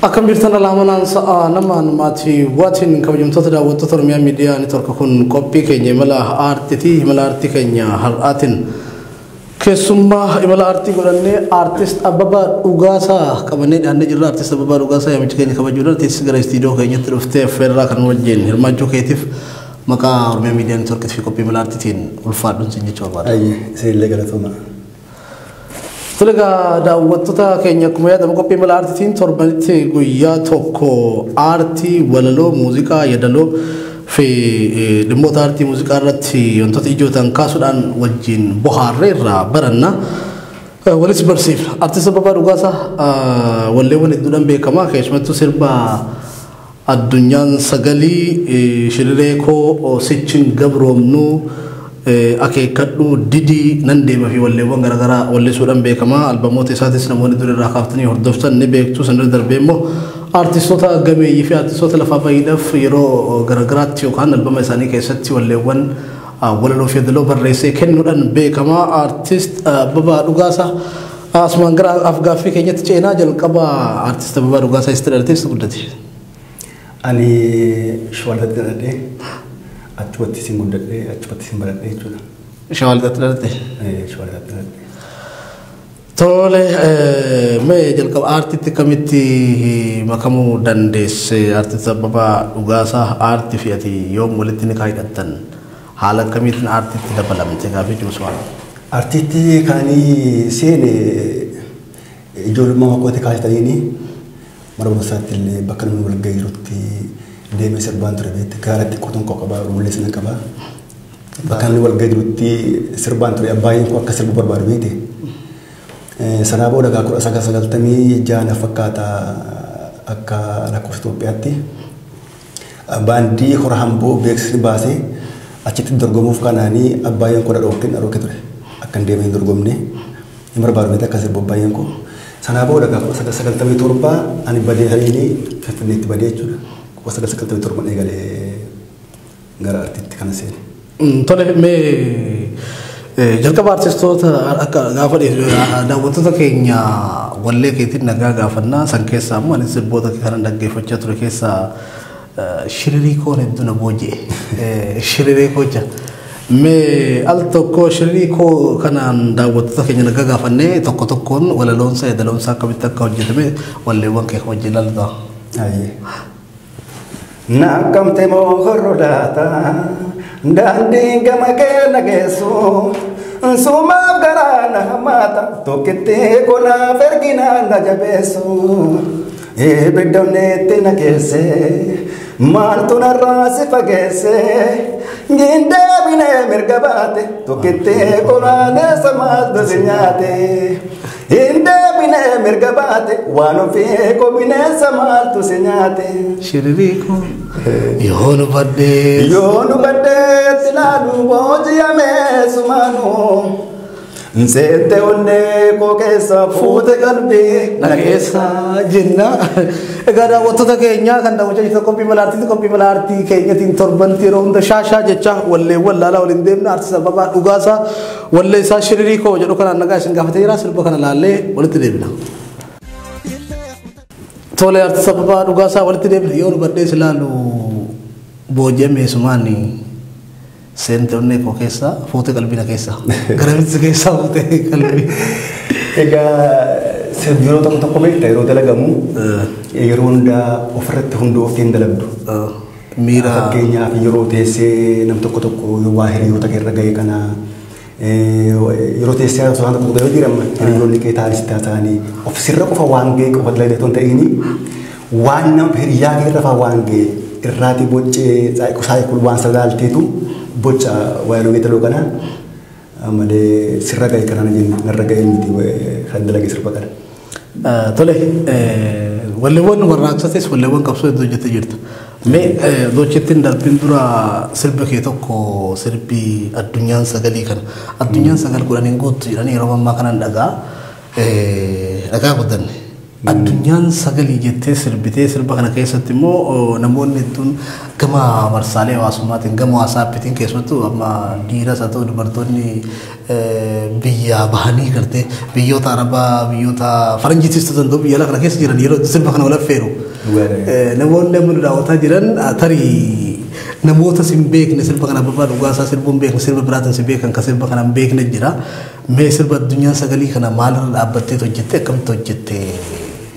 Akkam jirtan alaamanaan sa'a namaan maatii waatiin kabajamtoota daawwattoota Oromiyaa Miidiyaa Neetwoork kun qophii keenya imala aartiiti. Imala aartii keenya har'aatiin keessummaa imala aartii godhannee aartist Abbabaa Dhugaasaa qabannee dhiyaannee jirra. Aartist Abbabaa Dhugaasaa yaamicha keenya kabajuudhaan artiist gara istiidiyoo keenyatti dhuftee affeerraa kan wajjin hirmaachuu keetiif maqaa Oromiyaa Miidiyaa Neetwoork fi qophii imala aartiitiin ulfaadhuun sin jechuu barbaada. Ayyee, isinillee galatooma. Tole egaa daawwattoota keenya akkuma yaadamu qophii imala aartiitiin torbanitti guyyaa tokko aartii, walaloo, muuziqaa, yeedaloo fi dhimmoota aartii muuziqaa irratti wantoota ijoo ta'an kaasuudhaan wajjin bohaarree irraa baranna. Walis barsiifna. Aartist Abbabaa Dhugaasaa walleewwan hedduudhaan beekama. Keessumattuu sirba addunyaan sagalii shiriree koo sichin gabroomnuu akeekkadhu didii nan deema fi walleewwan garaagaraa wallisuudhaan beekama. Albamoota isaatis namoonni dur irraa kaaftanii hordoftan ni beektu. Sanirra darbee immoo aartistoota gameeyyii fi aartistoota lafaa fayyadaaf yeroo garaagaraatti yookaan albama isaanii keessatti walleewwan walaloo fi yeedaloo barreessee kennuudhaan beekama. Aartist Abbabaa Dhugaasaa asumaan gara afgaaffii keenyatti ceenaa jalqaba aartist Abbabaa Dhugaasaa eessatti dhalatee eessa guddate? Ani Shawaa Lixaatti dhaladhee achumatti isin guddadhee achumatti isin baradhee jechuudha. Shawaa Lixaatti dhalatte? Shawaa Lixaatti dhaladhee. Tole, mee jalqaba aartiitti akkamitti makamuu dandeesse? Aartist Abbabaa Dhugaasaa aartii fi ati yoom walitti ni kaayidhattan? Haala akkamiitiin aartiitti dabalamte gaaffii jiru su'aala? Aartiitti kan ani seene ijoollummaa kootti kaasitaniini mana barumsaatti illee bakka namni wal ga'ee jirutti deemee sirbaan ture beekte gaara xiqqoo tokko qaba rullee sana qaba. Bakka namni wal ga'ee jirutti sirbaan ture abbaayyeen koo akka sirbu barbaadu beekte. Sanaa booda gaa 1996 fakkaata akka lakkoofsa Itoophiyaatti baandii hora hamboo beeksisni baasee achitti dorgomuuf kanaanii abbaayyeen koo na dhookke ture. Akka hin deemee hin dorgomne hin barbaadu beekte akka sirbu abbaayyeen koo. Sanaa booda gaa 1997 ani badee saniini Finfinneetti badee jechuudha. 1997 eegalee gara aartiitti kana seene. Tole mee jalqaba aartistoota akka gaafa daawwattoota keenya wallee keetiin nagaa gaafannaa san keessaa immoo ani sirboota kana dhaggeeffachaa ture keessaa shiririi koon hedduu na booji'e. Shiririi koo Mee al tokko shiririi koo kanaan daawwattoota keenya nagaa gaafannee tokko tokkoon walaloonsa yeedaloonsa akkamitti akka hojjetame walleewwan kee wajjin ilaallu ta'a. Naqqamte moo horro laata daandiin gama kee na geessu sumaaf garaa na hammaata tokkitti konaaf erginaa na jabeessu ibiddoonneetti na geesse maaltu narraa si fageesse gindeebinee mirga baate tokkitti konaaneessa maaltu si nyaate hindeebinee mirga baate waan ofii koo bineensa maaltu si nyaate. Shiririi koo yoo nu baddee. Yoo nu baddeetti ilaalu booji'amee sumaanu seente onnee koo keessa fuute qalbii na keessa jenna. Egaa daawwattoota keenyaa kan daawwachaa jirtan qophii mala aartiiti. Qophii mala aartii keenyatiin torbanti yeroo hunda shaashaa jecha walleewwan laalaa waliin deemna. Aartist Abbabaa Dhugaasaa wallee isaa shiririi koo jedhu kanaan nagaa isin gaafatee jira. Sirba kana laallee walitti deebina. Tole aartist Abbabaa Dhugaasaa walitti deebina. Yoo nu baddees ilaalu booji'amee sumaani seente onnee koo keessa fuute qalbii na keessa. Garamitti keessaa fuute qalbii. Egaa yeroo tokko tokko beekta yeroo dalagamu yeroo hundaa ofirratti hundooftee hin dalagdu. Miira. Fakkeenyaaf yeroo teessee nam tokko tokko waa hiriyoota kee irra ga'e kana yeroo teessee haasawaan tokko tokko yoo jiran hiriyoonni kee taa'anii taa'anii of sirra qofa waan ga'e qofa dalagde otoo hin ta'in waan nama hiriyaa kee irra fa'aa waan ga'e irraati boccee saayikul waan sadaalteetu boca waayiloo geetaloo kana malee sirra ga'e kana narra ga'e miti kan dalage sirba kana. Tole walleewwan warraaqsatis walleewwan qabsoo hedduu hojjettee jirta. Mee dochittiin darbin dura sirba kee tokko sirbi addunyaan sagalii kana addunyaan sagal kudhaniin guuttu jedhanii yeroo ammaa kanan dhagaa dhagaa guddanne. Addunyaan sagalii jettee sirbitee sirba kana keessatti immoo namoonni hedduun gama marsaalee hawaasummaatiin gama WhatsAppiitiin keessumattuu amma dhiiras haa ta'u dubartoonni biyya bahanii gartee biyyoota Arabaa biyyoota Faranjiitis ta'uu danda'u biyya alaa kana keessa jiran yeroo sirba kana wal affeeru. Namoonni amma nu daawwataa jiran tarii namoota sin beekne sirba kana Abbabaa Dhugaasaa sirbuu hin beekne sirba biraatiin si beekan kan sirba kana hin beekne jira. Mee sirba addunyaan sagalii kana maalirra dhaabbattee hojjette akkamitti hojjette?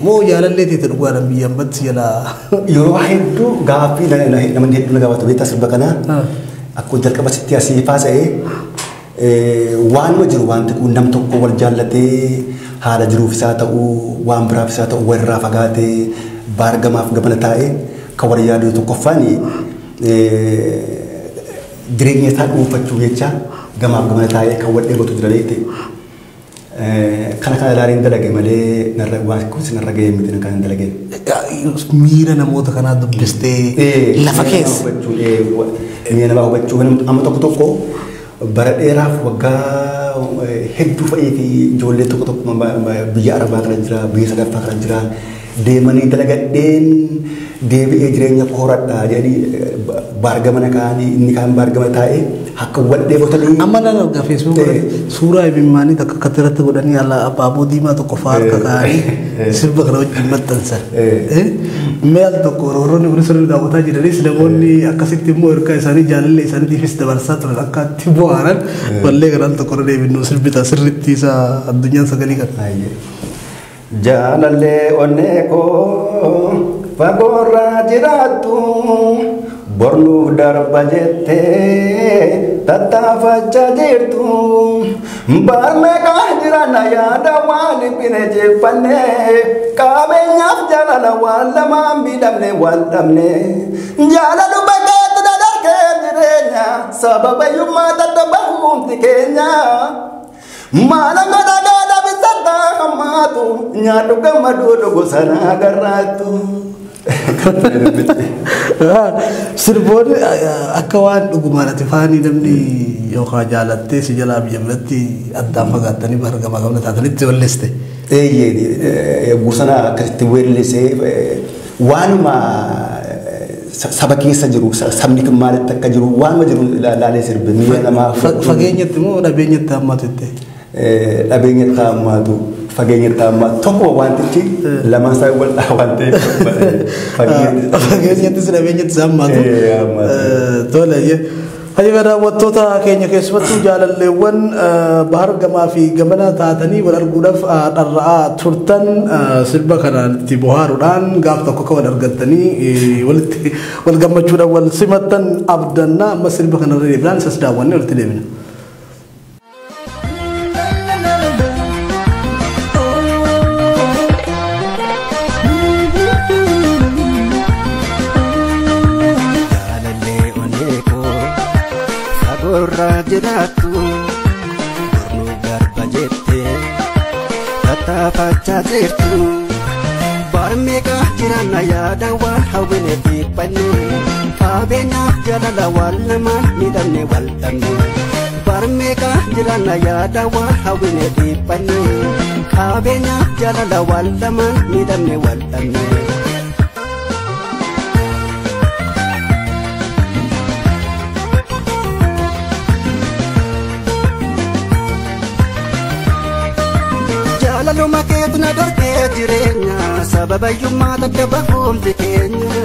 Moo jaalallee teete dhugaadhaan biyyaan batti jalaa? Yeroo hedduu gaaffii namni hedduun na gaafatu beektaa sirba kana. Akkuma jalqaba sitti asii faasa'ee waanuma jiru wanti kun nam tokko wal jaallatee haala jiruuf isaa ta'uu waan biraaf isaa ta'uu walirraa fagaatee baargamaaf gamana taa'ee kan wal yaadu tokkoffaan jireenya isaa dhuunfachuu jecha gamaaf gamana taa'ee kan wal dheebotu jira beekte. Kana kana ilaaleen dalage malee narra waan kun narra ga'ee miti kan dalage. Miira namoota kanaa dubbistee lafa keessa. Miira namaa hubachuu amma tokko tokko bara dheeraaf waggaa hedduu fa'ii fi ijoollee tokko tokko biyya Arabaa kana jira biyya sadaffaa kana jira deemanii dalagadheen deebi'ee jireenya koo horadha jedhanii baargamana kaanii inni kaan baargama taa'ee akka wal dheebotanii. Amma nan argaa Facebook irratti suuraa imimmaanii takka akkatti irratti godhanii ala abaaboo diimaa tokko fa'aa harka kaa'anii sirba kana wajjin maxxansan. Mee al tokko warroonni kunis sirbi daawwataa jiranis namoonni akkasitti immoo ergaa isaanii jaalallee isaaniitiifis dabarsaa turan akka itti bohaaran wallee kana al tokko irra deebinnu sirbita sirriitti isa addunyaan sagalii kana. Jaalallee onnee koo fagoorraa jiraattu bornuuf darba jettee tattaafachaa jirtu. Barmeeqaa jiranna yaada waan dhiphine jeeffanne qabeenyaaf jaalala waan lamaan miidhamne waan dhabne. Jaalalu bakkeetti dadarkee jireenya sababa hiyyummaa daddabahuumti keenya. Maala godha gaadha bisataa hammaatu nyaadhu gammaduu dhugu sanaa garraattu. Sirboonni akka waan dhugumaan ati faanii namni yookaan jaalattee si jalaa biyya biratti addaan fagaattanii bargamaa gamna taatanitti walleessite. Eeyyee gosana akkasitti weellisee waanuma saba keessa jiru sabni kun maalitti akka jiru waanuma jiru laalee sirbe miira namaa. Fageenyatti moo dhabeenyatti hammaatu itti? Dhabeenyatti hammaatu fageenyatti hammaatu tokkuma wantichi lamaan isaa wal dhaa waan ta'eef fageenyattis dhabeenyattis hammaatu. Tole. Hayya daawwattoota keenya keessumattuu jaalalleewwan bahar gamaa fi gamana taatanii wal arguudhaaf dharra'aa turtan sirba kanaan itti bohaaruudhaan gaaf tokko akka wal argattanii walitti wal gammachuudhaan wal simattan abdanna amma sirba kanarra deebinaan isas daawwannee walitti deebina. Jaalallee onnee koo fagoorraa jiraattu bornuu garba jettee tattaafachaa jirtu. Barmeeqa jiranna yaada waan hawwine dhiiphanne qabeenyaaf jaalala waan lamaan miidhamne wal dhabne. Barmeeqa jiranna yaada waan hawwine dhiiphanne qabeenyaaf jaalala waan lamaan miidhamne wal dhabne. Jaalaluma keetu na dhorkee jireenya sababa hiyyummaa daddabahuumti keenya.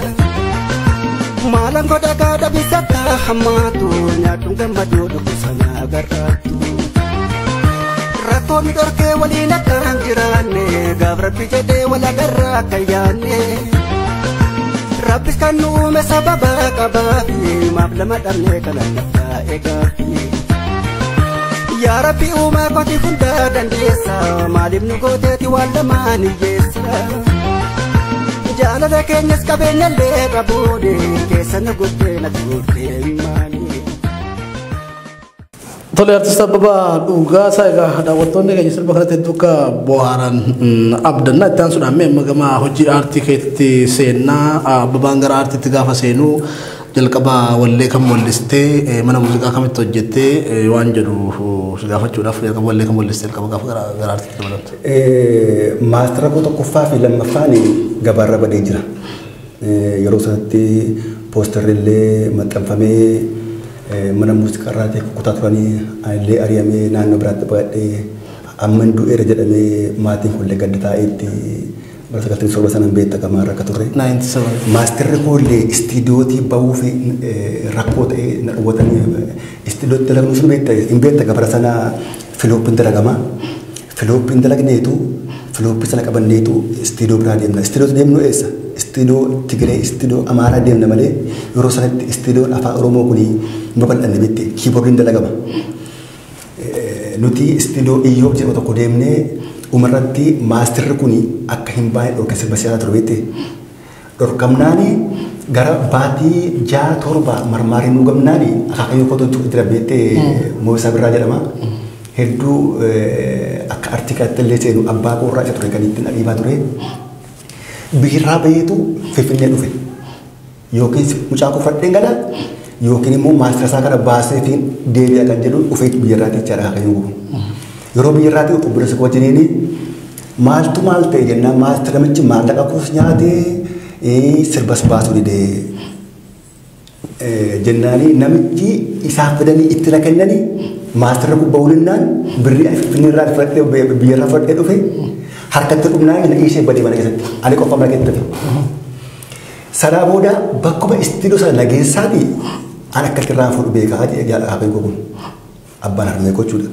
Maalaan godha gaadha bisataa hammaatu nyaadhuun gammaduu dhugu sanaa garraattu. Rakkoonni dhorkee waliin akka hin jiraanne gaaf rabbi jedhee wal agarraa akka hin yaanne. Rabbis kan nu uume sababa qabaafi maaf lama dhabnee kan akka taa'e gaafi. Yaa Rabbi uumaa kooti hunda dandeessa maaliif nu gooteeti waan lamaan hiyyeessa. Jaalala keenyas qabeenyallee qabuuni keessa nu guddee na tuurtee maali. Tole artist Abbabaa Dhugaasaa egaa daawwattoonni keenya sirba kanatti hedduu akka bohaaran abdanna itti aansuudhaan mee amma gama hojii aartii keetti seennaa Abbabaan gara aartiitti gaafa seenuu Jalqaba wallee kam wallistee, mana muuziqaa kamitti hojjettee waan jedhu si gaafachuudhaaf, jalqaba wallee kam wallistee jalqaba gaafa gara aartiitti dabalamte? Maastara koo tokkoffaa fi lammaffaan gabaarra badee jira. Yeroo sanatti poosterri illee maxxanfamee mana muuziqaa irraa ta'e kukkutaa turanii, anillee ari'amee naannoo biraatti baqadhee, amma du'eera jedhamee maatiin kunillee gadda taa'eetti bara 97 sanan beekta gamaarra akka turre. 97. Maastarri koo illee istiidiyootii bahuu fi rakkoo ta'ee na dhowwatanii istiidiyootti dalagnu sun beekta hin beekta, bara sana filooppiin dalagama. Filooppiin dalagneetu filooppii sana qabanneetu istiidiyoo biraa deemna. Istiidiyoo deemnu eessa? Istiidiyoo Tigree, istiidiyoo Amaaraa deemna malee yeroo sanatti istiidiyoon afaan Oromoo kuni hin babal'anne beekte, kiiboordiin dalagama. Nuti istiidiyoo Iyyoob jedhamu tokko deemnee umarratti maastarri kun akka hin baane dhorka, sirba siyaasaa ture beekte. Dhorkamnaani gara baatii 6 7 marmaarii nuu gamnaani akaakayyuu kootu jira beekte, Moosaa Birraa jedhama. Hedduu akka artii kanatti illee seenu abbaa koorraa isa ture kan ittiin dhiibaa ture. Biirraa baheetu Finfinnee dhufe. Yookiin mucaa koo fudhadheen gala yookiin immoo maastara isaa kana baasee fi deebi'a kan jedhu dhufee biyyarraatti jechaadha akaakayyuun kun. Yeroo biyyarraatti obboleessa koo wajjiniin maaltu maal ta'e jennaan, maastara namichi maallaqa koos nyaatee sirbas baasuu didee jennaani, namichi isaaf fidanii itti na kennanii maastarra kun ba'uulinnaan birrii Finfinneerraa fudhadhee biyyarraa fudhadhee dhufe harkatti dhumnaan na dhiisee badee mana keessatti, ani qofa mana keessatti dhufe. Sanaa booda bakkuma istiidoo sana nageessaati an akka irraa fuudhu beekaa jedhee akaakayyuu kun, abbaan harmee gochuudha.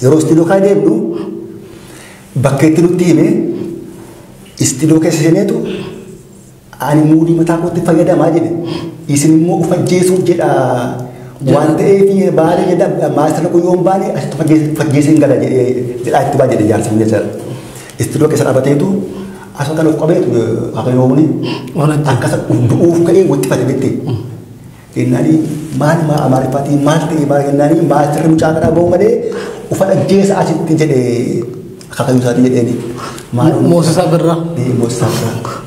Yeroo istiidoo kana deemnu bakka itti nutti hime istiidoo keessa seeneetu ani muudii mataa kootti fayyadamaa jedhe. Isin immoo of ajjeesuuf jedha waan ta'eef baale jedha, maastara kun yoo hin baane asitti faggeessee hin gala jedhaa itti baa jedhe jaarsi kun jechaadha. Istiidoo keessa dhaabateetu asuma kan of qabeetu akaakayyuun akkasa du'uuf ka'ee wixxifate beekte. Jennaani maal maa Amaariffaatiin maal ta'e maal jennaani, maastarri mucaa kanaa bahu malee uffata ajjeesa asitti jedhe akaakayyuu isaatii jedheeni. Moosisaa Birraa. Moosisaa Birraa.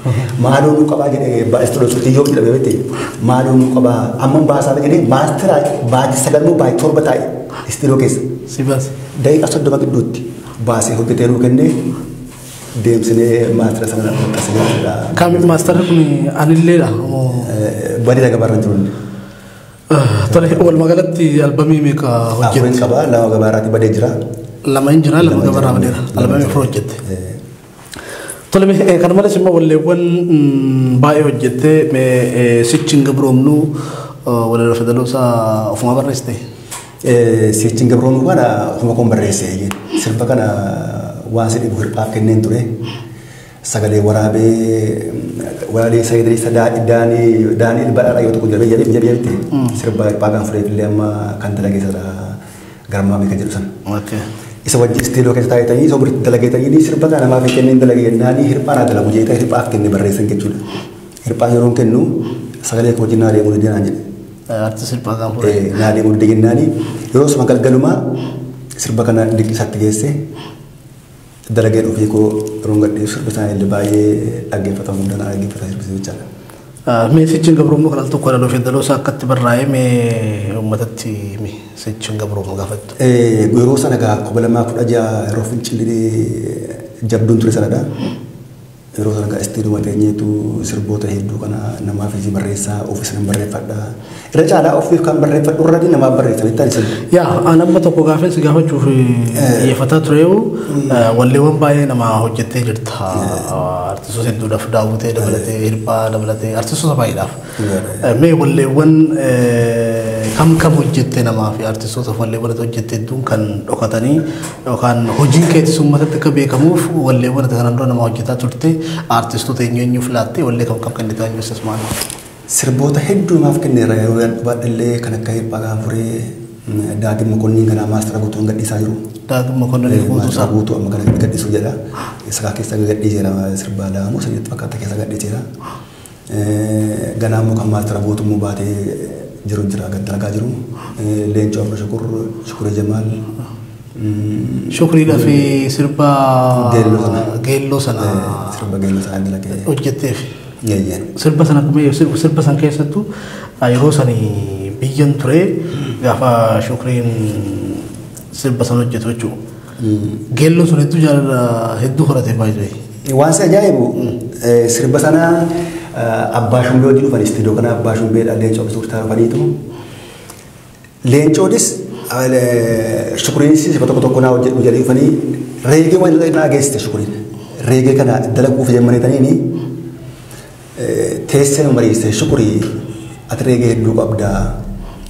Maaloo nuu qabaa jedhee istiidoo Iyyoob jedhame beekte, maaloo nuu qabaa amma baasaa jedhee maastara baatii 9 moo baatii 7 taa'e istiidoo keessa. Si baase. Daqiiqaa 30 gidduutti baasee hojjetee nuu kennee deemsinee maastara sana maxxansinee jechuudha. Kami maastarri kun anilleedha? Badii gabaarra jiru. Tole, walumaa galatti albamii meeqa hojjette? Afurin qaba, lama gabaarraatti badee jira. Lama hin jira, lama gabaarraa badeera. Albamii 4 hojjette. Tole, kana malees immoo walleewwan baay'ee hojjettee, mee Sichi hin Gabroomnu walaloo fedaloosaa ofumaa barreessite? Sichi hin Gabroomnu kana ofuma koon barreesse. Sirba kana waan si dhibu hirphaaf kenneen ture. Sagalee waraabee walaalee sagalee Daanii Daani'el Badhaadhaa yoo tokko jedhamee jedhee jedhee sirba hirphaa kan fureef illee amma kan dalagee sana garmaamee kan jedhu sana. Isa wajjin istiiloo keessa taa'etanii isa biratti dalageetanii sirba kana namaaf kenneen dalagee jennaanii hirphaa naa dalagu jedhee hirphaaf kennee barreessan jechuudha. Hirphaa yeroo kennu sagalee koo wajjin naa deemuu didee naan jedhe. Artist Hirphaa kan fure. Naa deemuu didee jennaanii yeroo suma galgalumaa sirba kana dinqisaatti geesse dalagee dhufee koo yeroo gadhiisu sirba isaanii illee baay'ee dhaggeeffatamu, hundaa naa dhaggeeffata sirbi jechaadha. Mee Sichi hin Gabroomnu kan al tokko walaloo feddaloo isaa akkatti barraa'ee mee uummatatti himi, Sichi hin Gabroomnu gaafattu. Yeroo sana gaa 2016 yeroo fincilli jabduun ture sanadha. Yeroo sana gaa istiiduma teenyeetu sirboota hedduu kana namaaf barreessaa, ofiis nan barreeffadha. Irra caalaa ofiif kan barreeffadhu irratti namaaf barreessa bittaan isin. Yaa, an amma tokko gaafin si gaafachuuf xiyyeeffataa tureewu, walleewwan baay'ee nama hojjettee jirta. Artistoota hedduudhaaf, Daawwitee dabalatee, Hirphaa dabalatee, artistoota baay'eedhaaf. Mee walleewwan kam kam hojjettee namaa fi artistoota walleewwan ati hojjette hedduun kan dhokatanii yookaan hojiin keetis uummatatti akka beekamuuf, walleewwan ati kanaan dura nama hojjetaa turte artistoota eenyu eenyuuf laattee, wallee kam kam kennitaa eenyuus maal? Sirboota hedduu namaaf kenneera yeroo baadhallee kan akka Hirphaa Gaanfuree, Daagim Mokonniin kanaa maastara guutuun gadhiisaa jiru. Daagim Mokonniin guutuu isaa. Guutuu amma kana gadhiisuu jedha. Isa keessa gadhiiseera, sirbaa lama sadiitti fakkaata keessa gadhiiseera. Ganaa immoo kan maastara guutuu immoo baatee jiru jira, gad dalagaa jiru. Leencoo Abduu Shukur, Shukuree Jamaal. Shukriidhaa fi sirba Geelloo sana. Geelloo sana. Sirba geelloo sana dalagee. Hojjetteef. Sirba sana akkuma sirba san keessattuu yeroo sani biyyan ture gaafa Shukriin sirba san hojjetu jechuudha. Geelloon sun hedduu jaalala hedduu horate baay'ee. Waan si ajaa'ibu sirba sana abbaa shumbee wajjin dhufan istiidiyoo kana abbaa shumbeedha Leencoo Biqiltuu dhufaniitu. Leencoonis Shukriinis sirba tokko tokko naa hojjedhu jedhanii dhufanii reegee waan naa geessite Shukriin. Reegee kana dalaguuf jemmaneetaniini teessee nu mariiste Shukrii ati reegee hedduu qabdaa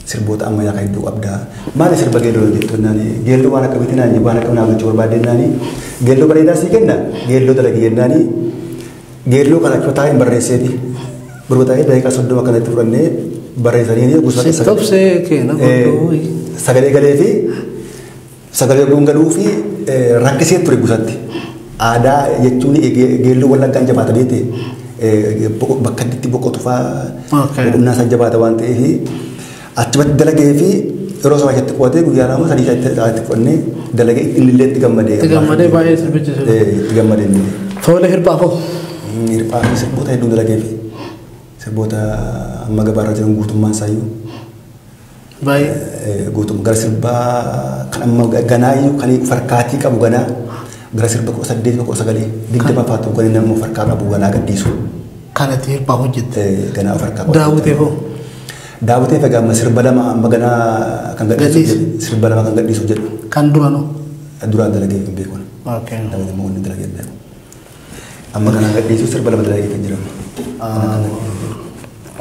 sirboota ammayyaa kan hedduu qabdaa maali sirba geelloo jettu naani geelloo waan akkamitti naani waan akkamii naaf gochuu barbaadde naani geelloo bareedaa sii kenna geelloo dalagi jennaani geelloo kana achuma taa'een barreesseeti biroo taa'ee daqiiqaa 30 akkanatti fudhannee barreessanii gosa sagalee galee fi sagalee galuu fi rakkisee ture gosatti aadaa jechuun geelloo wallaggaan jabaata beekte bakka itti boqotu fa'aa boqonnaa isaan jabaata waan ta'eef achumatti dalagee fi yeroo sana keessatti qo'atee guyyaa 2 3 itti qo'annee dalagee innillee itti gammadee. Itti gammadee baay'ee sirbichi. Itti gammadee innillee. Tole hirphaa koo. Hirphaa fi sirboota hedduu dalagee fi sirboota amma gabaarra jiran guutummaan isaayyuu. Baay'ee. Guutum gara sirbaa kan amma ganaayyuu kan farkaatii qabu ganaa gara sirba 18 19 20 faatu kan inni amma farkaa qabu ganaa gadhiisu. Kanatti hirphaa hojjette. Ganaa farkaa qabu. Daawwitee hoo. Daawwitee egaa amma sirba lama amma ganaa kan gadhiisu sirba lama kan gadhiisu jedhu. Kan dura noo? Duraan dalagee hin beeku. Daawwitee immoo inni dalagee hin beeku. Amma ganaa gadhiisu sirba lama dalagee kan jiran.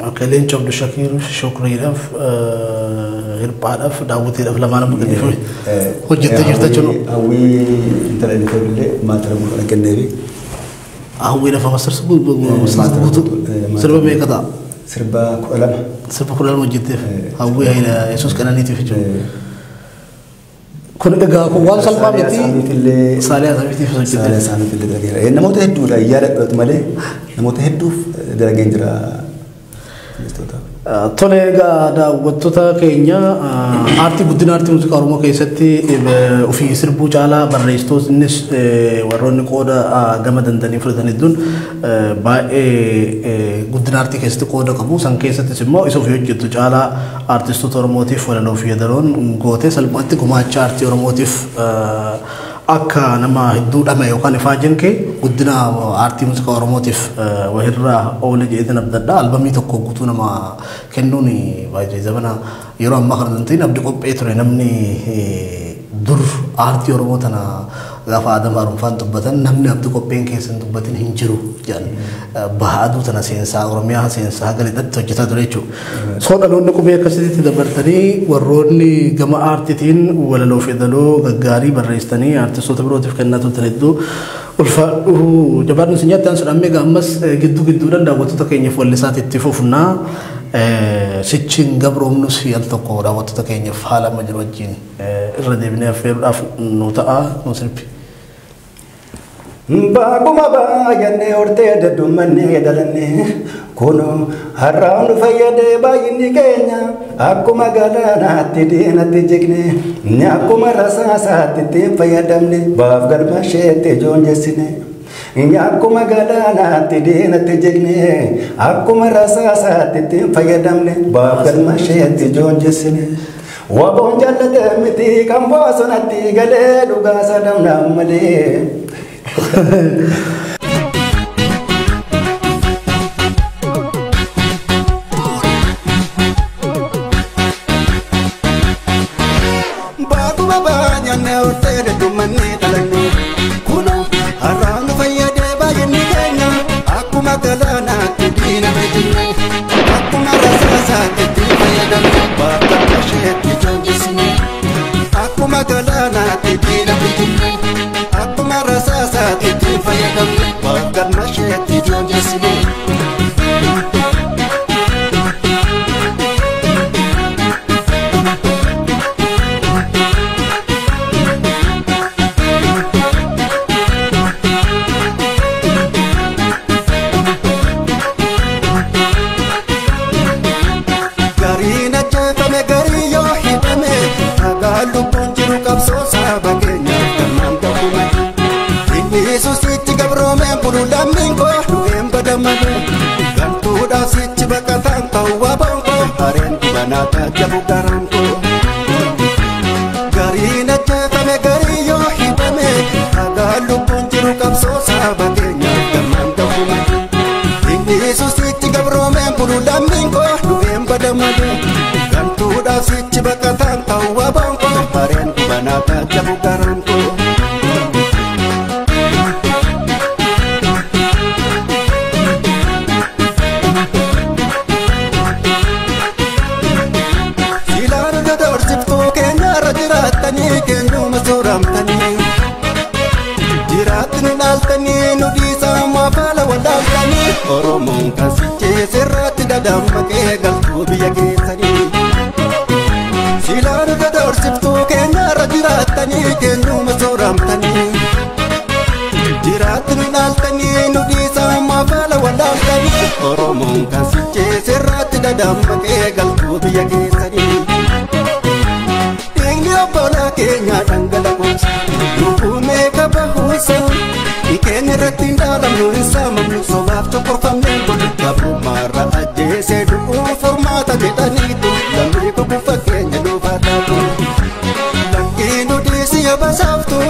Okay, Leencoo Abdushakiir Shukriidhaaf hirphaadhaaf daawwiteedhaaf lamaan amma gadhiifame hojjettee jirta jechuudha. Hawwii intala illee illee maatara guutuu kan kenneefi. Hawwiidhaaf amma sirba sirba meeqa ta'a? Sirba 12. Sirba 12 hojjetteef hawwii Hayila Yesuus Qananiitiif jechuudha. Kun egaa kun waan salphaa miti. Saaliyaa Samiitiif hojjetteef. Saaliyaa Samiitiif illee dalageera. Namoota hedduudha yaada malee namoota hedduuf dalageen jira. Tole egaa daawwattoota keenya aartii guddina aartii muuziqaa Oromoo keessatti ofii sirbuu caalaa barreessitoonnis warroonni qooda gama dandanii fudhatan hedduun baay'ee guddina aartii keessatti qooda qabu. San keessattis immoo isa ofii hojjettu caalaa aartistoota Oromootiif walaloo fi yeedaloon gootee salphaatti gumaacha aartii Oromootiif akka nama hedduu dhame yookaan ifaajin kee guddina aartii muuziqaa Oromootiif wahirraa oole jedheetin abdadha. Albamii tokko guutuu nama kennuun baay'ee zabana yeroo ammaa kana hin ta'in abdi qophee ture namni dur aartii Oromoo tana gaafa Adam Haaromfaan dubbatan namni abdi qopheen keessa hin dubbatin hin jiru jedhan. Baha aduu tana seensaa Oromiyaa seensaa galidatti hojjetaa ture jechuudha. Soo dhaloonni qubee akkasitti dabartanii warroonni gama aartiitiin walaloo fi yeedaloo gaggaarii barreessitanii aartistoota birootiif kennaa turtan hedduu ulfaadhu jabaadhu isin nyaattan sun amma egaa ammas gidduu gidduudhaan daawwattoota keenyaaf wallisaatti itti fufnaa. Sichiin gabroomnus al tokko daawwattoota keenyaaf haala amma jiru wajjin irra deebinee affeeruudhaaf nu ta'a nu sirbi. Baakuma baay'annee hortee daddummannee dalannee kunoo har'aan nu fayyadee baay'inni keenya akkuma galaanaatti diinatti jigne akkuma rasaasaatti ittiin fayyadamne baaf galma isheetti joonjessine. Akkuma galaanaatti diinatti jigne akkuma rasaasaatti ittiin fayyadamne baaf galma isheetti joonjessine. Waboon jaallatee miti kan bosonatti galee dhugaa sadamnaan malee. Baakuma baay'annee hortee daddummannee dhalanne kunoo har'aan nu fayyadee baay'inni keenya akkuma galaanaatti diinatti jigne akkuma rasaasaatti ittiin fayyadamne bakka isheetti joonjisne akkuma galaanaatti diinatti jigne akkuma rasaasaatti ittiin fayyadamne bakka isheetti joonjisne. Gariin ajjeefame garii yoo hidhame dhagaa lubbuun jiru qabsoo saba keenyaaf galmaan ta'ume. Inni Yesuusitti gabroomeen bulu lammiin koo du'een badamame. ta'uu waboon koo hareen gubanaa taajjabu garaan koo. Gariin ajjeefame garii yoo hidhame dhagaa lubbuun jiru qabsoo saba keenyaaf gammaan ta'uma. Inni sichi gabroomeen bulu lammiin koo du'een bada malee gantuudhaaf sichi baqataan ta'uu waboon koo hareen gubanaa taajjabu garaan koo. Oromoon kan sichee sirraatti dadammaqee galtuu biyya keessanii. Silaan dadoorsiftuu keenyarra jiraattanii keenyuma sooramtanii. Jiraatti nu dhaaltanii nu dhiisaa maafaala wallaaltanii. Oromoon kan sichee sirraatti dadammaqee galtuu biyya keessanii. Dhiigni obbolaa keenyaa dhangala'uus lubbuu meeqa bahuusa. Keenya irratti hin dhaalamnu hin saamamnu sobaaf tokkorfamnee godhu gabrummaarra ajjeesee du'uu furmaata jedhaniitu lammii kufu fakkeenya dhuunfaa taatu. Lakkii nu dhiisi yaa basaaftu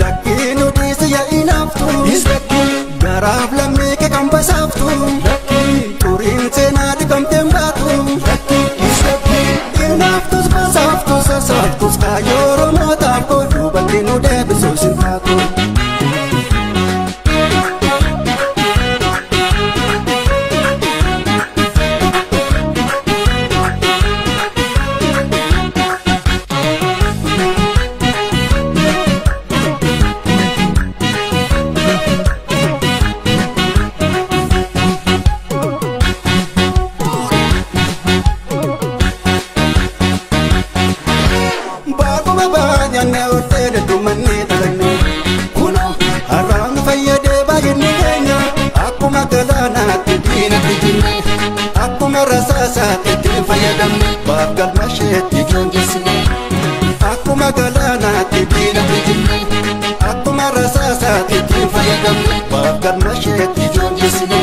lakkii nu dhiisi yaa inaaftu garaaf lammii kee kan basaaftu xuriin seenaa dhiqamteen baatu. Inaaftus basaaftus sasaaftus kaayyoo Oromootaaf godhu bakki nu deebisuus hin taatu. Akkuma galaanaatti diina bijinne akkuma rasaasaatti ittiin fayyadamne baaf galma isheetti joonjisne.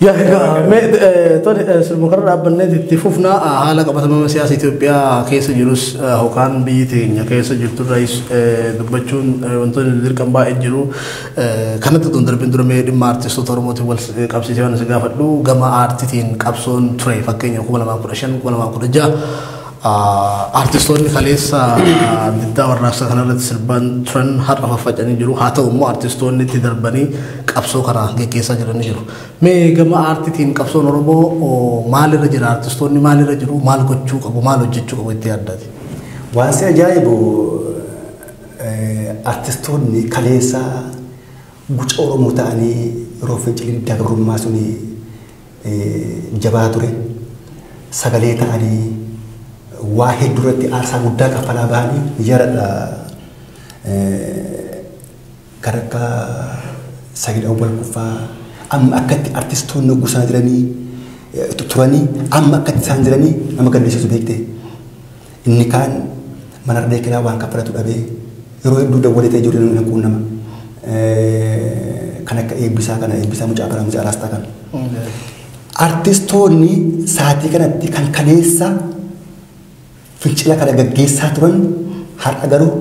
Yaa egaa mee tole sirba kana dhaabbannee itti fufnaa haala qabatama siyaasa Itoophiyaa keessa jirus yookaan biyyi teenya keessa jirturraayis dubbachuun wantoonni dirqam baay'ee jiru. Kanatti otoo hin darbin dura mee dhimma aartistoota Oromootiin wal qabsiisee waan isin gaafadhu gama aartiitiin qabsoon ture fakkeenya 2015 2016 aartistoonni kaleessa diddaa warraaqsa kanarratti sirban turan har'a faffacanii jiru. Haa ta'u immoo aartistoonni itti darbanii qabsoo kana geggeessaa jiranii jiru. Mee gama aartiitiin qabsoon Oromoo maalirra jira? Aartistoonni maalirra jiru? Maal gochuu qabu? Maal hojjechuu qabu itti yaaddaati? Waan si ajaa'ibu aartistoonni kaleessa guca Oromoo ta'anii yeroo fincilli diddaa gabrummaa suni jabaa ture. Sagalee ta'anii waa hedduu irratti aarsaa guddaa kaffalaa bahanii ni jaaladha. Kan akka Sagid Awwal Kuffaa amma akkatti aartistoonni gosaa jiranii turanii amma akkatti isaan jiranii nama gaddisiisu beekte. Inni kaan mana irra waan kaffalatu dhabee yeroo hedduu dawwalee ta'ee jiru nama quunnama. Kan akka eebbisaa kana eebbisaa mucaa kana mucaa raastaa kana. Aartistoonni sa'aatii kanatti kan kaleessa fincila kana gaggeessaa turan har'a garuu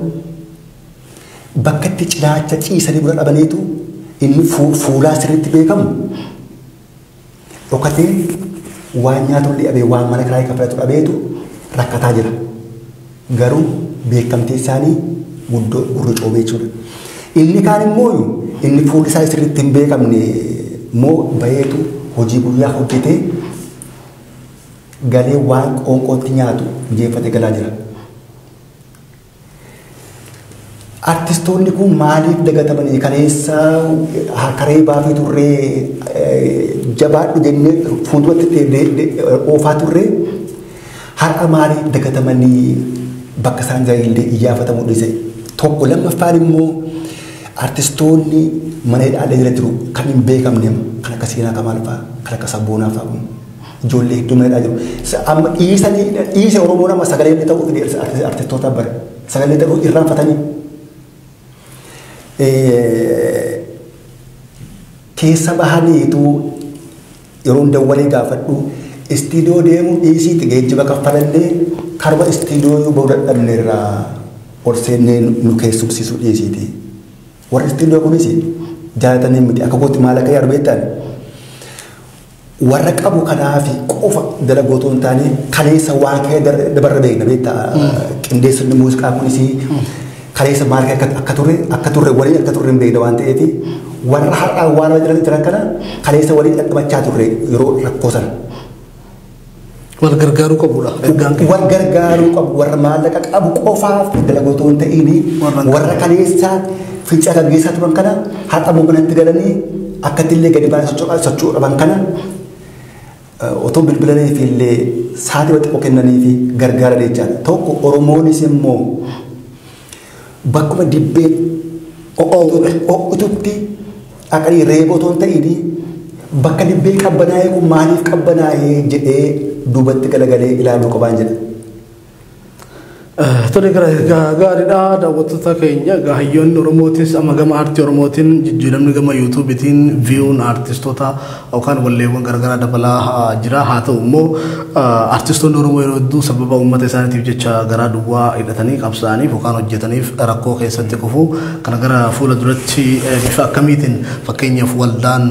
bakka itti cinaacha ciisanii bira dhabaniitu inni fuulaa sirriitti beekamu dhokatee waan nyaatu dhabee waan mana kiraayii kaffalatu dhabeetu rakkataa jira. Garuu beekamtii isaanii guddoo gurra coomee jechuudha. Inni kaan immoo inni fuulli isaa sirriitti hin beekamne immoo baheetu hojii guyyaa hojjetee galee waan qoonqootti nyaatu mijeeffatee galaa jira. Artistoonni kun maaliif dagatamanii kaleessa harkaree baafii turree jabaadhu jennee fuulduratti oofaa turree har'a maaliif dagatamanii bakka isaan jiran illee iyyaafatamuu dhiise. Tokko lammaffaan immoo artistoonni mana hidhaalee jira jiru kan hin beekamne kan akka Seenaa Kamaal fa'aa kan akka Sabboonaa fa'aa kun ijoollee hedduu mana hidhaa jiru. Amma dhiisanii dhiise Oromoo nama sagalee illee ta'uu artistoota bare sagalee ta'uu irraanfatanii. Keessa bahaniitu yeroo dawwalee gaafadhu istiidiyoo deemuu dhiisiitti geejjiba kaffalallee karba istiidiyoo bahuu dadhabneerraa ol seennee nu keessumsiisuu dhiisiiti. Warri istiidiyoo kunis jaalatanii miti akka kootti maallaqa yaadu beektan. Warra qabu kanaaf qofa dalagoo otoo hin taane kaleessa waan ka'ee dabarra beekna beektaa qindeessonni muuziqaa kunis kaleessa maal akka turre waliin akka turre hin beekna waan ta'eef warra har'aa waan jiran kana kaleessa waliin dhadhabachaa turre yeroo rakkoo sana. Wal gargaaruu qabudha. Wal gargaaruu qabu warra maallaqa qabu qofaaf dalagoo otoo hin ta'iin warra kaleessa fincaa gaggeessaa turan kana har'a manatti galanii akkatti illee gadi baasanii socho'uu dhaban kana otoo bilbilanii fi illee sa'aatii xiqqoo kennanii fi gargaaran jechaadha. Tokko Oromoonis immoo bakkuma dibbee ho'ututti dhaqanii reeboo otoo hin ta'iin bakka dibbee qabbanaa'ee kun maaliif qabbanaa'ee jedhee duubatti galagalee ilaaluu qabaan jedha. Tole gaariidha daawwattoota keenya hayyoonni Oromootis amma gama aartii Oromootiin jijjiiramni gama yuutuubiitiin viyuun aartistoota yookaan walleewwan garaagaraa dabalaa jira. Haa ta'u immoo aartistoonni Oromoo yeroo hedduu sababa uummata isaaniitiif jecha garaa duwwaa hidhatanii qabsaa'aniif yookaan hojjetaniif rakkoo keessatti kufu. Kana gara fuula duratti bifa akkamiitiin fakkeenyaaf waldaan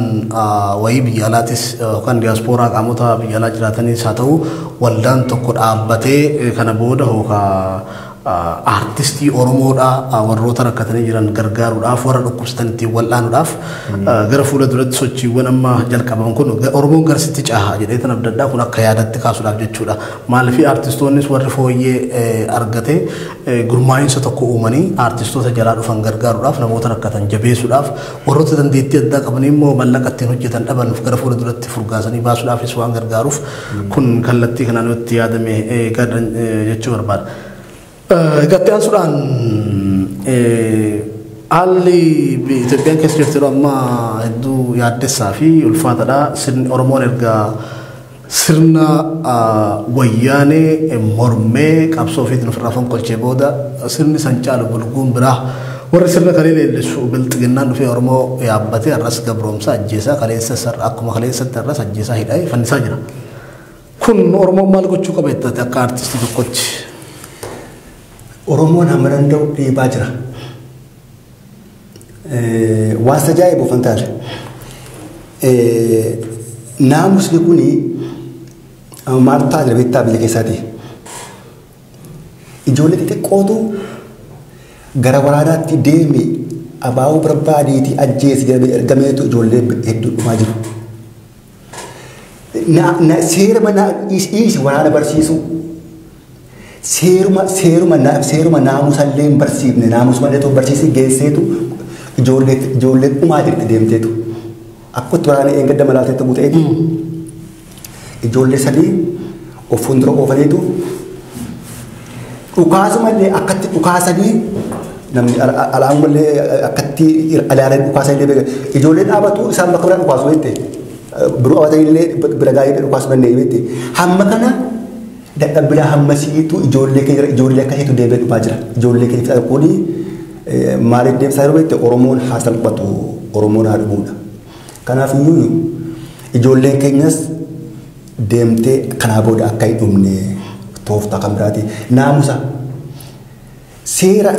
wayii biyya alaatis yookaan diyaaspooraa qaamota biyya alaa jiraatanis haa ta'u waldaan tokko dhaabbatee kana booda yookaan aartistii Oromoodha warroota rakkatanii jiran gargaaruudhaaf warra dhukkubsatan ittiin wal'aanuudhaaf gara fuula duratti sochiiwwan amma jalqabaman kun Oromoon garsitti caaha jedhee tan abdaddaa kun akka yaadatti kaasuudhaaf jechuudha. Maaliif aartistoonnis warri fooyyee argate gurmaa'insa tokko uumanii aartistoota jalaa dhufan gargaaruudhaaf namoota rakkatan jabeessuudhaaf warroota dandeettii addaa qabanii immoo mallaqa ittiin hojjetan dhaban gara fuula duratti furgaasanii baasuudhaafis waan gargaaruuf kun kallattii kanaan itti yaadame jechuu barbaada. Gatti aansuudhaan haalli Itoophiyaan keessa jirtu yeroo ammaa hedduu yaaddessaa fi ulfaataadha. Sirni Oromoon erga sirna wayyaanee mormee qabsoo ofiitiin ofirraa fonqolchee booda sirni san caalu bulguun biraa warri sirna kalee leellisu bilxiginnaan dhufee Oromoo yaabbatee har'as gabroomsaa ajjeesaa kaleessa akkuma kaleessatti har'as ajjeesaa hidhee fannisaa jira. Kun Oromoon maal gochuu qaba jettee akka aartistii tokkotti? Oromoon hamma danda'u dhiibaa jira. Waan ajaa'ibu fantaale. Naamusni kuni maal ta'a jira beektaa biyya keessaati. Ijoollee xixiqqootu gara waraanaatti deeme abaaboo barbaadiitii ajjeesi jedhamee ergameetu ijoollee hedduu dhumaa jiru. Seera mana dhiisi waraana barsiisuu. Seeruma naamusallee hin barsiifne naamusumallee ta'u barsiisee geesseetu ijoollee dhumaa jirti deemteetu. Akkatti waraana eeggadda malaateetti buteetu ijoollee sadii of fuuldura oofaniitu dhukaasumallee akkatti dhukaasanii namni alaamallee akkatti alaalee dhukaasanillee beeka. Ijoollee dhaabatu isaan bakka biraa dhukaasu jette. Biroo qabatanillee bira gaa'ee dhukaasu danda'e jette. Hamma kana dadhabbii hammasiitu ijoollee keenya ijoollee akkasiitu deebi'ee dhufaa jira. Ijoollee keenya kuni maaliif deemsaa yeroo beekte Oromoon haa salphatu Oromoon haa dhumuudha. Kanaaf iyyuu ijoolleen keenyas deemtee kanaa booda akka hin dhumne tooftaa kan biraati. Naamusa seera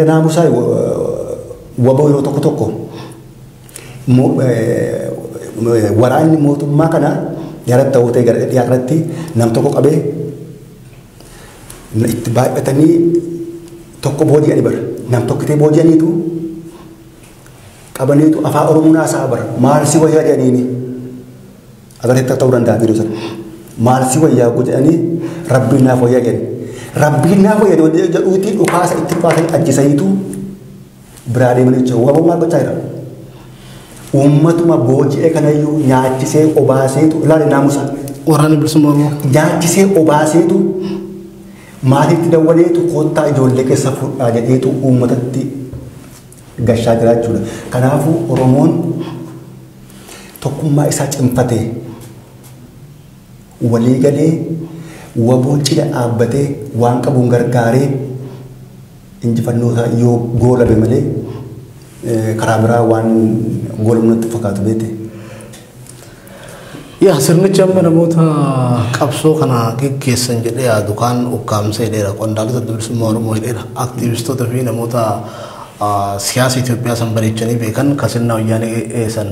naamusaa waboo yeroo tokko tokko waraanni mootummaa kana yaada ta'uu ta'e gara dhiyaa kanatti nam tokko qabee itti baay'atanii tokko booji'anii bara. Nam tokkitee booji'aniitu qabaniitu afaan Oromoo naasaa bara. Maal si wayyaa jedhaniini. Agartee ta'uu danda'a viidiyoo sana. Maal si wayyaa jedhanii rabbiin naaf wayyaa jedhani. Rabbiin naaf wayyaa jedhuutiin dhukaasa itti dhukaasanii ajjeesaniitu biraa deemanii jechuudha. Waboo maal gochaa jira? Uummatuma booji'ee kanayyuu nyaachisee obaaseetu ilaali naamusa. Waraanni bilisummaa Oromoo. Nyaachisee obaaseetu maatiitti dawwaleetu kottaa ijoollee keessa fudhaa jedheetu uummatatti gashaa jira jechuudha. Kanaafuu Oromoon tokkummaa isaa cimfatee walii galee waboo cina dhaabbatee waan qabuun gargaaree injifannoo isaa yoo goolabe malee Karaa biraa waan goolumnu natti fakkaatu beekte. Yaa sirnichi amma namoota qabsoo kana geggeessan jedhee yaadu kaan ukkaamsee hidheera. Qondaaltota Adda Bilisummaa Oromoo hidheera. Aktiivistoota fi namoota siyaasa Itoophiyaa san bareechanii beekan kan sirna wayyaanee san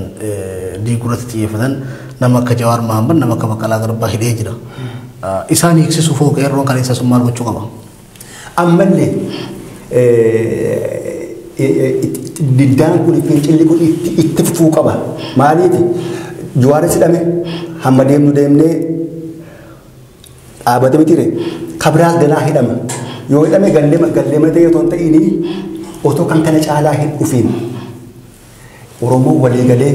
diiguu irratti xiyyeeffatan nama akka Jawaar Mahaammad, nama akka Baqqalaa Garbaa hidhee jira. Isaan hiiksisuuf hoo qeerroon kan isa sun maal gochuu qaba? Ammallee diddaan kun fincilli kun itti fufuu qaba. Maaliif? Jawaaris hidhame hamma deemnu deemnee dhaabate mitiire kabiraas ganaa hidhama. Yoo hidhame gallee gallee mana ta'e otoo hin ta'in otoo kan kana caalaa hin dhufiin Oromoo walii galee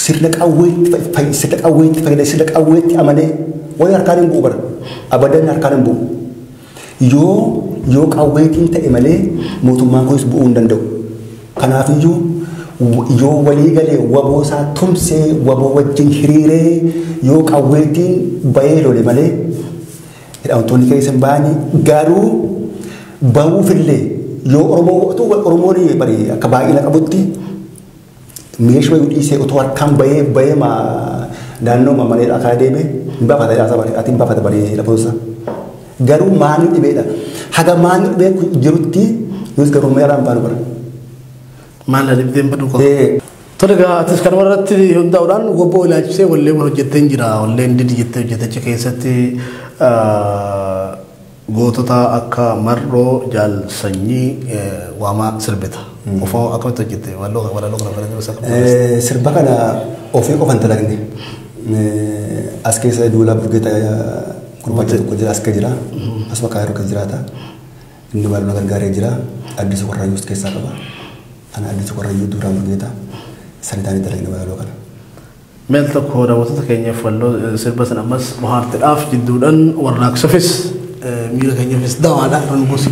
sirna qawweetti sirna qawweetti fayyadamee sirna qawweetti amanee wayii harkaan hin bu'u bara abadan harkaan hin bu'u. Yoo qawweetiin ta'e malee mootummaan kunis bu'uu hin danda'u. Kanaafiyyuu yoo walii galee waboo isaa tumsee waboo wajjin hiriiree yoo qawweetiin bahee lole malee hidhamtoonni keessa hin ba'anii garuu bahuufillee yoo Oromoo otoo Oromoon bari akka baay'ina qabutti meeshaa wayii dhiisee otoo harkaan bahee bahee naannoo malee dhakaa deeme hin baafata hidhaasaa bari ati hin baafata bari lafoonsa. Garuu maanni dhibeedha. Haga maanni dhibee jirutti nus garuu meelaan baanu bara. Maal na dhibdeen baduu qaba. Tole egaa atis kanuma irratti hundaa'uudhaan gobboo ilaalchisee walleewwan hojjettee hin jira. Walleen didi jettee hojjetacha keessatti gootota akka Marroo Jaal Sanyii waamaa sirbita. Ofoo akkamitti hojjette? Walaloo kana bareedina isaa akkamitti? Sirba kana ofii qofan dalagne. As keessa Duulaa Burgeeta gurbaacha tokko jira as keessa jira. Asuma Kaayiroo keessa jiraata. Inni baay'ee na gargaaree jira. Addisuu Warraayyuus keessaa qaba. Ana Addisuu Warraayyuu Duulaa Burgeeta. Sanitaan dalagne walaloo kana. Meel tokko daawwattoota keenyaaf walloo sirba sana ammas bohaartiidhaaf jidduudhaan warraaqsafis miira keenyaafis dawaadha irra nu buusi.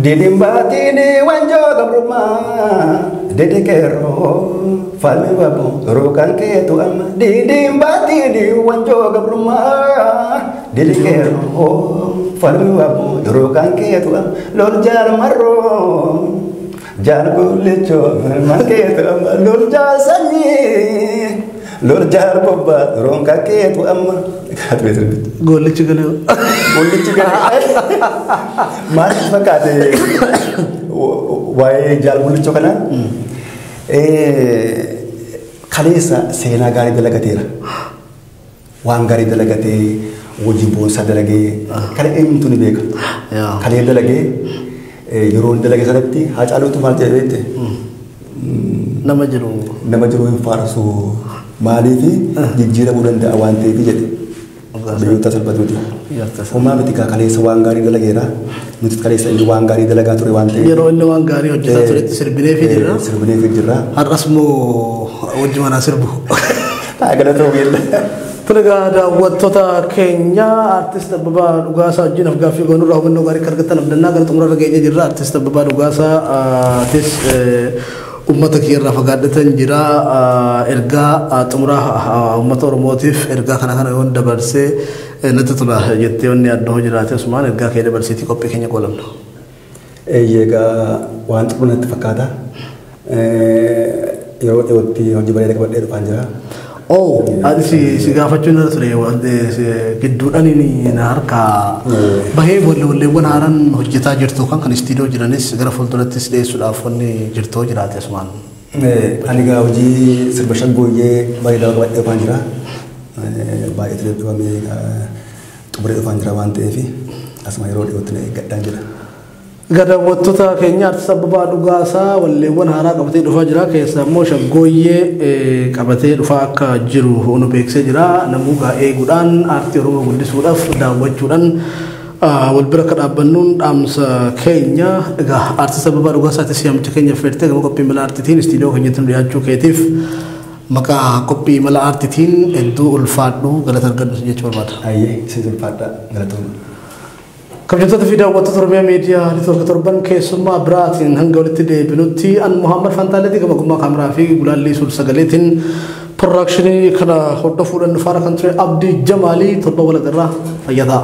Didin baatini wanjoo gabrummaa didi qeerroo falmi babu ruukaan keetu amma didin baatini wanjoo gabrummaa didi qeerroo falmi babu ruukaan keetu amma lol jaal marroo jaal gullichoo falmaan keetu amma lol jaal sanyii lol jaal bobbaa ruukaan keetu amma. Gollichi galee. Gollichi galee. Maal fakkaate waa'ee jaal gullichoo kana kaleessa seenaa gaarii dalagateera. Waan gaarii dalagatee hojii boonsaa dalagee kana eenyutu ni beeka. Kalee dalagee yeroo inni dalage sanatti Haacaaluutu maal jedhee beekte? Nama jiru. Nama jiru hin faarsu maaliif jijjiiramuu danda'a waan ta'eef jedhe. Biyyoota salphatuuti. Homaa miti kaleessa waan gaarii dalageera. Nuti kaleessa inni waan gaarii dalagaa ture waan ta'eef. Yeroo inni waan gaarii hojjetaa turetti sirbineefii jirra. Sirbineefii jirra. Har'as immoo hojii manaa sirbu. Galatoo beella. Tole egaa daawwattoota keenya Artist Abbabaa Dhugaasaa wajjin afgaaffii goonurraa hubannoo gaarii akka argattan abdannaa gara xumura irra geenyee jirra. Artist Abbabaa Dhugaasaa atis uummata kiyya irraa fagaadhatan jira. Ergaa xumuraa uummata Oromootiif ergaa kana kana yoon dabarsee natti tola jettee wanni adda hoo jiraate asumaan ergaa kee dabarsiitii qophii keenya qoolamna. Egaa waan xumura natti fakkaata. Yeroo dhiyootti hojii bareedaa qabadhee dhufaan jira. Oh, ati si gaafachuun irra ture gidduudhaan na harkaa bahee walleewwan haaraan hojjetaa jirtu kan istiidiyoo jiranis gara fuuldurattis dhiyeessuudhaaf wanni jirtoo jiraate asumaan. Ani egaa hojii sirba shaggooyyee bareedaa qabadhee dhufaan jira. Baay'ee ture dhufamee xumuree dhufaan jira waan ta'eef asuma yeroo dhiyootti na eeggadhaan jira. Egaa daawwattoota keenya Artist Abbabaa Dhugaasaa walleewwan haaraa qabatee dhufaa jira. Keessaa immoo shaggooyyee qabatee dhufaa akka jiru nu beeksisee jira. Namuu gaa eeguudhaan aartii Oromoo guddisuudhaaf daawwachuudhaan wal bira akka dhaabbannuun dhaamsa keenya. Egaa Artist Abbabaa Dhugaasaatis yaamicha keenya affeertee gama qophii mala aartiitiin istiidiyoo keenyatti nu dhiyaachuu keetiif maqaa qophii mala aartiitiin hedduu ulfaadhu galata argadhu jechuu barbaada. Ayyee isin ulfaadha galatooma. Kabajamtoota fi daawwattoota Oromiyaa Miidiyaa Neetwoork torban keessummaa biraatiin hanga walitti deebinutti an Muhammad Fantaaleetii gama gummaa kaameraa fi gulaallii suur sagaleetiin piroodakshinii kana hordofuudhaan nu faana kan ture Abdii Jamaalii torban walagarraa fayyadaa.